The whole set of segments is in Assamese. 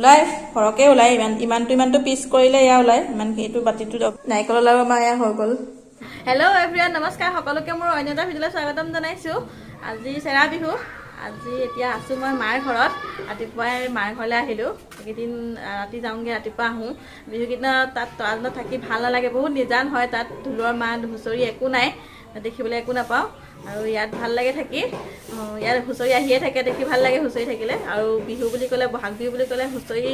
ওলাই সৰহকৈ ওলায়, ইমানটো ইমানটো পিচ কৰিলে এয়া ওলায় ইমান। সেইটো বাতিটো নাৰিকলৰ লাড়ু আমাৰ এয়া হৈ গ'ল। হেল্ল' এভৰিৱান, নমস্কাৰ সকলোকে, মোৰ অন্য এটা ভিডিঅ'লৈ স্বাগতম জনাইছোঁ। আজি চেৰা বিহু। আজি এতিয়া আছোঁ মই মাৰ ঘৰত। ৰাতিপুৱাই মাৰ ঘৰলৈ আহিলোঁ। এইকেইদিন ৰাতি যাওঁগৈ, ৰাতিপুৱা আহোঁ। বিহুকেইদিনত তাত তৰাজনত থাকি ভাল নালাগে, বহুত নিজান হয় তাত, ঢোলৰ মাত হুঁচৰি একো নাই, দেখিবলৈ একো নাপাওঁ। আৰু ইয়াত ভাল লাগে থাকি, ইয়াত হুঁচৰি আহিয়ে থাকে, দেখি ভাল লাগে হুঁচৰি থাকিলে। আৰু বিহু বুলি ক'লে, বহাগ বিহু বুলি ক'লে হুঁচৰি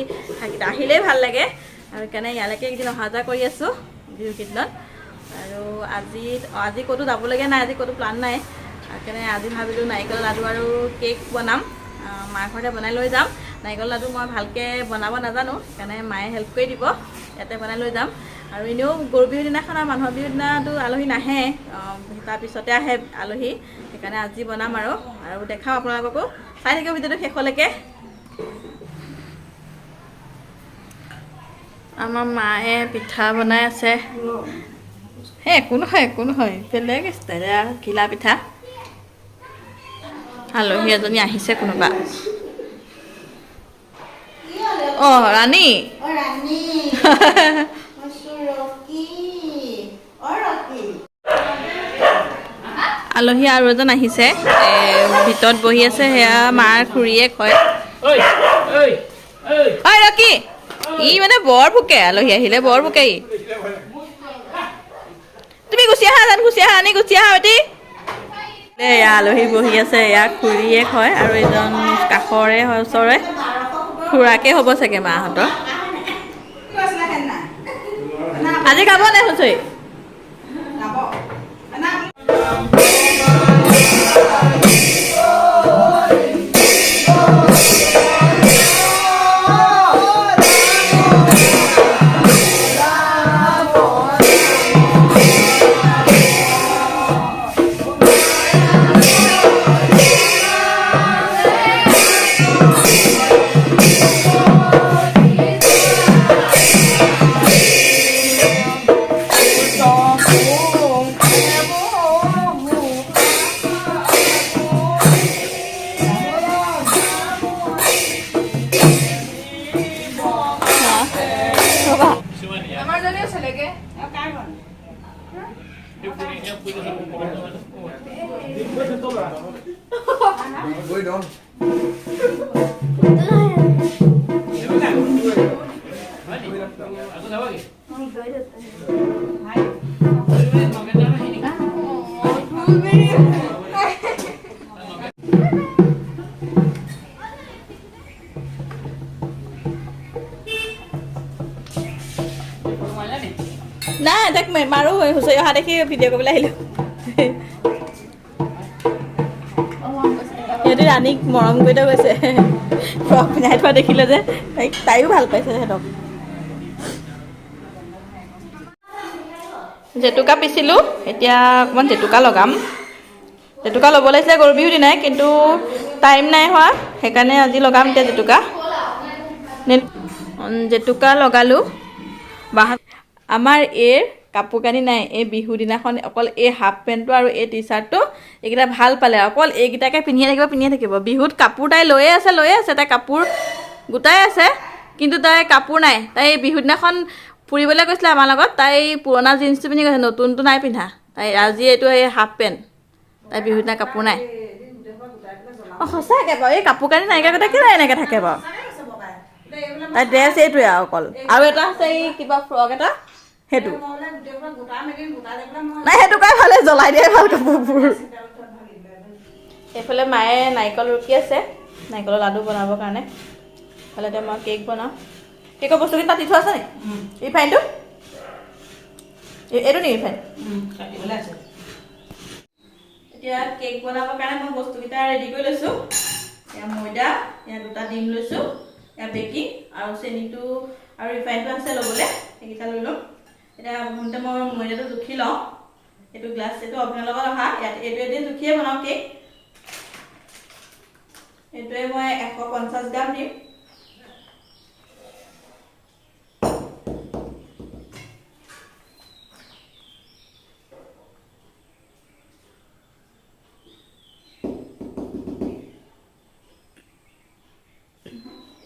থাকি আহিলেই ভাল লাগে। আৰু সেইকাৰণে ইয়ালৈকে এইকেইদিন অহা যোৱা কৰি আছোঁ বিহুকেইদিনত। আৰু আজি আজি ক'তো যাবলগীয়া নাই, আজি ক'তো প্লান নাই। সেইকাৰণে আজি ভাবিলোঁ নাৰিকল লাডু আৰু কেক বনাম, মাৰ ঘৰতে বনাই লৈ যাম। নাৰিকল লাডু মই ভালকৈ বনাব নাজানো, সেইকাৰণে মায়ে হেল্প কৰি দিব, ইয়াতে বনাই লৈ যাম। আৰু এনেও গৰু বিহুৰ দিনাখন আৰু মানুহৰ বিহুৰ দিনাতো আলহী নাহে, তাৰপিছতে আহে আলহী। সেইকাৰণে আজি বনাম আৰু আৰু দেখাওঁ আপোনালোককো, চাই থাকিব ভিডিঅ'টো শেষলৈকে। আমাৰ মায়ে পিঠা বনাই আছে। সেই একো নহয়, একো নহয়, বেলেগ ষ্টাইল ঘিলা পিঠা। আলহী এজনী আহিছে কোনোবা। অঁ ৰাণী, আলহী আৰু এজন আহিছে, ভিতৰত বহি আছে, সেয়া মাৰ খুৰীয়েক হয়। ঐ ৰকি, ই মানে বৰ ভোকে, আলহী আহিলে বৰ ভোকে ই। তুমি গুচি আহা জান, গুচি আহা, আনি গুচি আহা বেটি। এয়া আলহী বহি আছে, এয়া খুৰীয়েক হয় আৰু এজন কাষৰে হয়, ওচৰৰে খুৰাকে হ'ব চাগে মাহঁতৰ। আজি গাব নাই হুঁচৰি? নাই, তাক মাৰো হুঁচৰি অহা দেখি ভিডিঅ' কৰিবলৈ আহিলোঁ। সিহঁতি ৰাণীক মৰম কৰি থৈ গৈছে, ফ্ৰক পিন্ধাই থোৱা দেখিলে যে তাইক, তাইও ভাল পাইছে সিহঁতক। জেতুকা পিছিলোঁ, এতিয়া অকণমান জেতুকা লগাম। জেতুকা ল'ব লাগিছিলে গৰু বিহু দিনাই, কিন্তু টাইম নাই হোৱা, সেইকাৰণে আজি লগাম এতিয়া জেতুকা। জেতুকা লগালোঁ। বাহ, আমাৰ এইৰ কাপোৰ কানি নাই। এই বিহু দিনাখন অকল এই হাফ পেণ্টটো আৰু এই টি চাৰ্টটো এইকেইটা ভাল পালে, অকল এইকেইটাকে পিন্ধিয়ে থাকিব, পিন্ধিয়ে থাকিব। বিহুত কাপোৰ তাই লৈয়ে আছে, লৈয়ে আছে, তাই কাপোৰ গোটাই আছে, কিন্তু তাই কাপোৰ নাই। তাই এই বিহু দিনাখন ফুৰিবলৈ গৈছিলে আমাৰ লগত, তাই পুৰণা জিন্সটো পিন্ধি গৈছে, নতুনটো নাই পিন্ধা তাই। আজি এইটো এই হাফ পেণ্ট, তাই বিহু দিনা কাপোৰ নাই। অঁ সঁচাকৈ বাৰু, এই কাপোৰ কানি নাইকিয়া কথা কেলৈ এনেকৈ থাকে বাৰু? তাই ড্ৰেছ এইটোৱে আৰু অকল, আৰু এটা আছে এই কিবা ফ্ৰক এটা, সেইটো নাই, সেইটো কাই ভালে জ্বলাই দিয়াই ভাল কাপোৰবোৰ। এইফালে মায়ে নাৰিকল ৰুকি আছে, নাৰিকলৰ লাডু বনাবৰ কাৰণে। এইফালে এতিয়া মই কেক বনাওঁ। কেকৰ বস্তুখিনি তাত দি থোৱা আছে নি? ৰিফাইনটো এইটো নি ৰিফাইন? এতিয়া কেক বনাবৰ কাৰণে মই বস্তুকেইটা ৰেডি কৰি লৈছোঁ। এয়া ময়দা, এয়া দুটা ডিম লৈছোঁ, এয়া বেকিং আৰু চেনিটো আৰু ৰিফাইনটো আছে ল'বলৈ, সেইকেইটা লৈ ল'ম। এতিয়া প্ৰথমতে মই ময়দাটো জুখি লওঁ। এইটো গ্লাছ, এইটো অভেনৰ লগত অহা, ইয়াত এইটোৱে জুখিয়ে বনাওঁ কেক। এইটোৱে মই 150 গ্ৰাম দিম।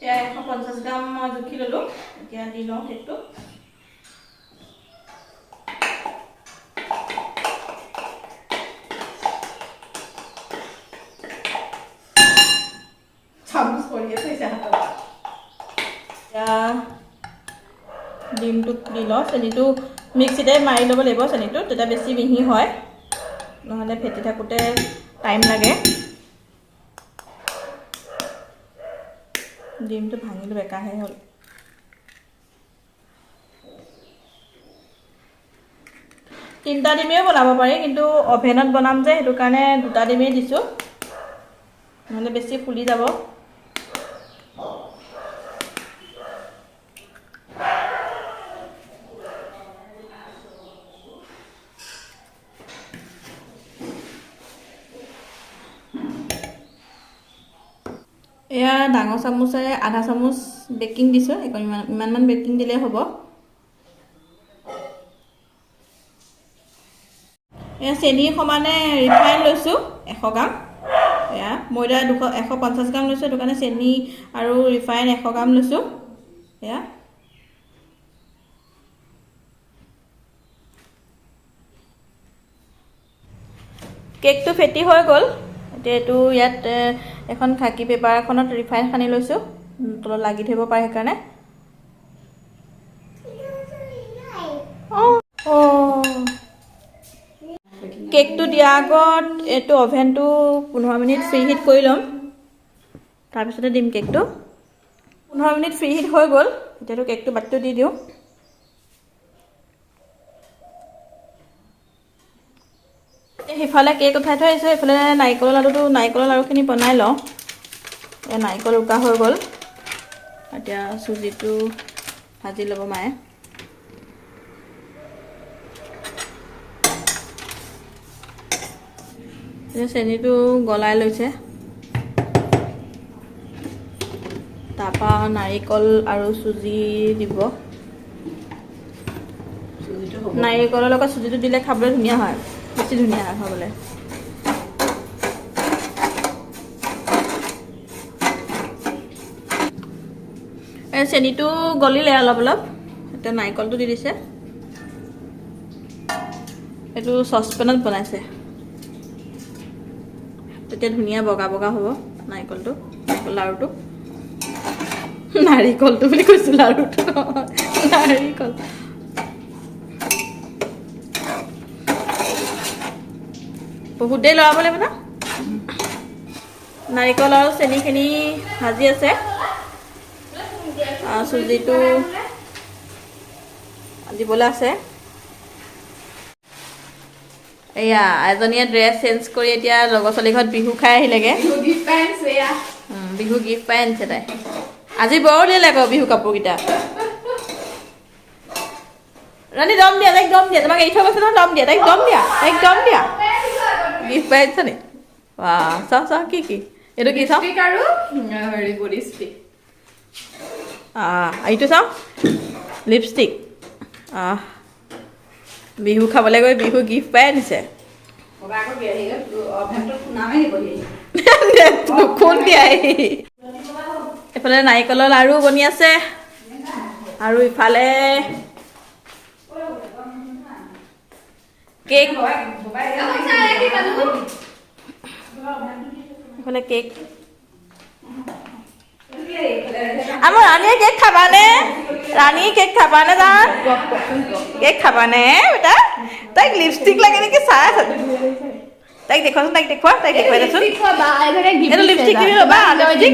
এয়া 150 250 গ্ৰাম মই জুখি ল'লোঁ। এতিয়া দি লওঁ কেকটো। চামুচ পৰিয়ে থৈছে হাতত। এতিয়া ডিমটো দি লওঁ। চেনিটো মিক্সিতে মাৰি ল'ব লাগিব চেনিটো, তেতিয়া বেছি মিহি হয়, নহ'লে ফেটি থাকোঁতে টাইম লাগে। ডিমটো ভাঙিলোঁ, বেকাহে হ'ল। তিনিটা ডিমেও বনাব পাৰি, কিন্তু অভেনত বনাম যে, সেইটো কাৰণে দুটা ডিমেই দিছোঁ, নহ'লে বেছি ফুলি যাব। এয়া ডাঙৰ চামুচেৰে আধা চামুচ বেকিং দিছোঁ, ইমানমান বেকিং দিলেই হ'ব। এয়া চেনি সমানে ৰিফাইন লৈছোঁ 100 গ্ৰাম। এয়া ময়দা 150 গ্ৰাম লৈছোঁ, সেইটো কাৰণে চেনি আৰু ৰিফাইন 100 গ্ৰাম লৈছোঁ। এয়া কেকটো ফেটি হৈ গ'ল। এতিয়া এইটো ইয়াত এখন খাকী পেপাৰ এখনত ৰিফাইন সানি লৈছোঁ, তলত লাগি ধৰিব পাৰে সেইকাৰণে। কেকটো দিয়াৰ আগত এইটো অভেনটো 15 মিনিট ফ্ৰী হিট কৰি ল'ম, তাৰপিছতে দিম কেকটো। 15 মিনিট ফ্ৰী হিট হৈ গ'ল। এতিয়াতো কেকটো বাতিটো দি দিওঁ। সিফালে কেক উঠাই থৈ আহিছোঁ, এইফালে নাৰিকলৰ লাডুটো, নাৰিকলৰ লাড়ুখিনি বনাই লওঁ। এই নাৰিকল ৰুকা হৈ গ'ল। এতিয়া চুজিটো ভাজি ল'ব মায়ে। এতিয়া চেনিটো গলাই লৈছে, তাৰপৰা নাৰিকল আৰু চুজি দিব। নাৰিকলৰ লগত চুজিটো দিলে খাবলৈ ধুনীয়া হয়, বেছি ধুনীয়া হয় খাবলৈ। এই চেনিটো গলিলে অলপ অলপ, এতিয়া নাৰিকলটো দি দিছে। এইটো চচপেনত বনাইছে, তেতিয়া ধুনীয়া বগা বগা হ'ব নাৰিকলটো, নাৰিকল লাড়ুটো। নাৰিকলটো বুলি কৈছোঁ, লাড়ুটো নহয়, নাৰিকল। বহুত দেৰি লৰাব লাগিব ন। নাৰিকল আৰু চেনিখিনি ভাজি আছে, চুজিটো দিবলৈ আছে। এয়া এজনীয়ে ড্ৰেছ চেঞ্জ কৰি এতিয়া লগৰ ছোৱালী ঘৰত বিহু খাই আহিলেগে। বিহু গিফ্ট পাই আনিছে তাই। আজি বৰ উলিয়ালে আকৌ বিহু কাপোৰকেইটা। ৰাণী দম দিয়া, তাইক দম দিয়া, তোমাক এৰি থৈ গৈছে নহয়, দম দিয়া, তাইক দম দিয়া, তাইক দম দিয়া। গিফ্ট পাই আনিছা নি? বাহ, চাওঁ চাওঁ কি কি এইটো কি চাওঁ। এইটো চাওঁ, লিপষ্টিক। বিহু খাবলৈ গৈ বিহু গিফ্ট পাই আনিছে। এইফালে নাৰিকলৰ লাড়ু বনি আছে, আৰু ইফালে কেক। ইফালে কেক। আমাৰ ৰাণীয়ে কেক খাবানে? ৰাণীয়ে কেক খাবানে? জান কেক খাবানে বেটা? তাইক লিপষ্টিক লাগে নেকি চাই আছে। তাইক দেখুৱাচোন, তাইক দেখুওৱা, তাইক দেখুৱাই দেচোন। এইটো লিপষ্টিক কিনি ল'বা, লিপষ্টিক।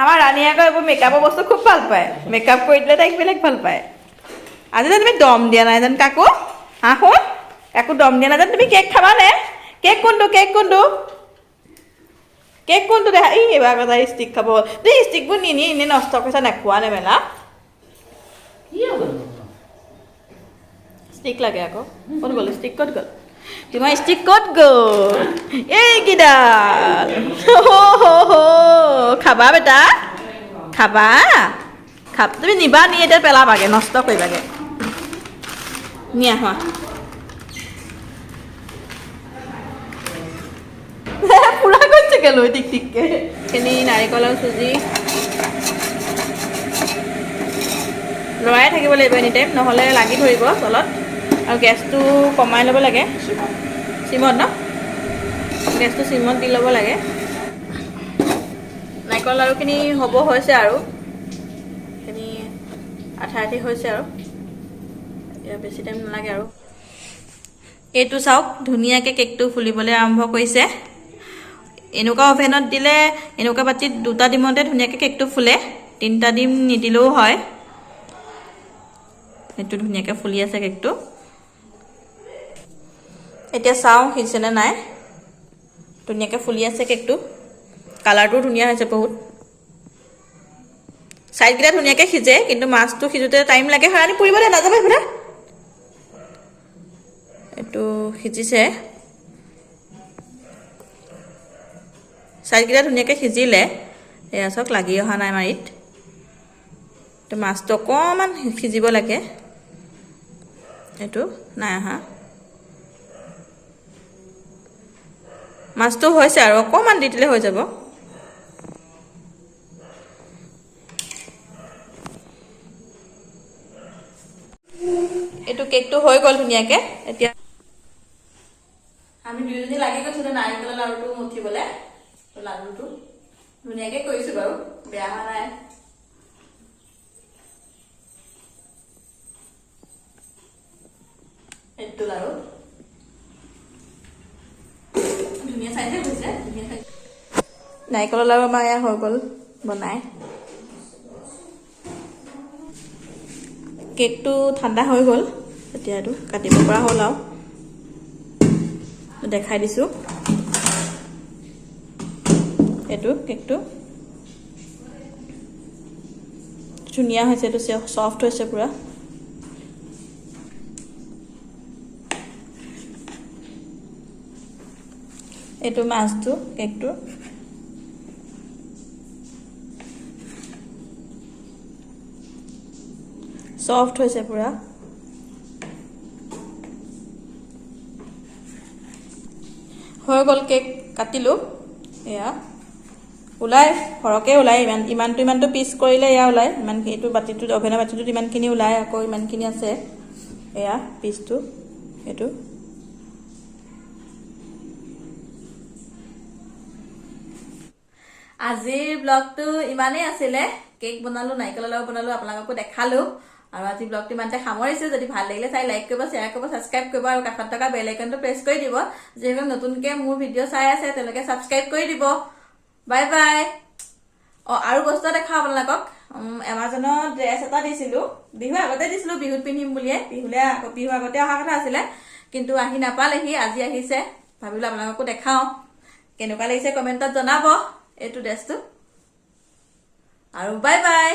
আমাৰ ৰাণীয়ে আকৌ এইবোৰ মেকআপৰ বস্তু খুব ভাল পায়, মেকআপ কৰি দিলে তাইক বেলেগ ভাল পায়। আজি যে তুমি দম দিয়া নাই যেন কাকো, হা শুন, কাকো দম দিয়া নাই যেন। তুমি কেক খাবানে? কেক কোনটো, কেক কোনটো, কেক কোনটো দেখা? এই এইবাৰ আকৌ তাই ষ্টিক খাব। তুমি ষ্টিকবোৰ নিনি এনেই নষ্ট কৰিছা, নেখোৱা নেমেলা। ষ্টিক লাগে আকৌ। ক'ত গ'ল ষ্টিক, ক'ত গ'ল তোমাৰ ষ্টিক, ক'ত গ'ল? এইকেইডাল খাবা বেটা, খাবা, খাব। তুমি নিবা নি এতিয়া পেলাবাগে, নষ্ট কৰিবাগে। নিয়া হোৱা পুৰা গৈছেগে লৈ টিক টিককে। এইখিনি নাৰিকল আৰু চুজি। লৰাই থাকিব লাগিব এনি টাইম, নহ'লে লাগি ধৰিব তলত। আৰু গেছটো কমাই ল'ব লাগে, চিমত ন, গেছটো চিমত দি ল'ব লাগে। নাৰিকল লাড়ুখিনি হ'ব হৈছে আৰু এইখিনি আঠা আঠি হৈছে আৰু এতিয়া বেছি টাইম নালাগে আৰু। এইটো চাওক, ধুনীয়াকৈ কেকটো ফুলিবলৈ আৰম্ভ কৰিছে। এনেকুৱা অভেনত দিলে, এনেকুৱা বাতিত দুটা ডিমতে ধুনীয়াকৈ কেকটো ফুলে, তিনিটা ডিম নিদিলেও হয়। এইটো ধুনীয়াকৈ ফুলি আছে কেকটো। এতিয়া চাওঁ সিজিছেনে নাই। ধুনীয়াকৈ ফুলি আছে কেকটো, কালাৰটোও ধুনীয়া হৈছে বহুত। ছাইডকেইটা ধুনীয়াকৈ সিজে, কিন্তু মাছটো সিজোতে টাইম লাগে। সৰানি পুৰিব দে, নাযাব সেইফালে। এইটো সিজিছে, ছাইডকেইটা ধুনীয়াকৈ সিজিলে। এয়া চাওক, লাগি অহা নাই মাৰিত। তো মাছটো অকণমান সিজিব লাগে, এইটো নাই অহা। মাছটো হৈছে আৰু অকণমান দি দিলে হৈ যাব। এইটো কেকটো হৈ গ'ল ধুনীয়াকে। এতিয়া আমি দুয়োজনী লাগি গৈছো নাৰিকলৰ লাড়ুটো মুঠিবলৈ। লাড়ুটো ধুনীয়াকে কৰিছো বাৰু, বেয়া হোৱা নাই। এইটো লাড়ু ধুনীয়া চাইজে হৈছে, ধুনীয়া চাইজ। নাৰিকলৰ লাড়ু আমাৰ এয়া হৈ গ'ল বনাই। কেকটো ঠাণ্ডা হৈ গ'ল, এতিয়া এইটো কাটিব পৰা হ'ল আৰু দেখাই দিছোঁ। এইটো কেকটো ধুনীয়া হৈছে, এইটো চফ্ট হৈছে পুৰা। এইটো মাছটো কেকটো চফ্ট হৈছে পুৰা। হৈ গ'ল কেক কাটিলোঁ। এয়া ওলাই, সৰহকৈ ওলায়, ইমানটো ইমানটো পিচ কৰিলে এয়া ওলায়। ইমান এইটো বাতিটোত, অভেনৰ বাতিটোত ইমানখিনি ওলায়, আকৌ ইমানখিনি আছে। এয়া পিচটো এইটো। আজিৰ ব্লগটো ইমানেই আছিলে। কেক বনালো, নাৰিকলৰ লাড়ু বনালো, আপোনালোককো দেখালো। আৰু আজি ব্লগটো ইমানতে সামৰিছো। যদি ভাল লাগিলে চাই লাইক কৰিব, শ্বেয়াৰ কৰিব, ছাবস্ক্ৰাইব কৰিব আৰু কাষত থকা বেল আইকনটো প্ৰেছ কৰি দিব। যিসকল নতুনকে মোৰ ভিডিঅ' চাই আছে তেওঁলোকে ছাবস্ক্ৰাইব কৰি দিব। Bye bye. আৰু বস্তু এটা দেখাওঁ আপোনালোকক। এমাজনত ড্ৰেছ এটা দিছিলো, বিহু আগতে দিছিলো, বিহুত পিন্ধিম বুলিয়ে। বিহু আগতে অহা কথা আছিলে, কিন্তু আহি নাপালেহি, আজি আহিছে। ভাবিলো আপোনালোককো দেখাওঁ, কেনেকুৱা লাগিছে কমেণ্টত জনাব এইটো ড্ৰেছটো। আৰু বাই বাই।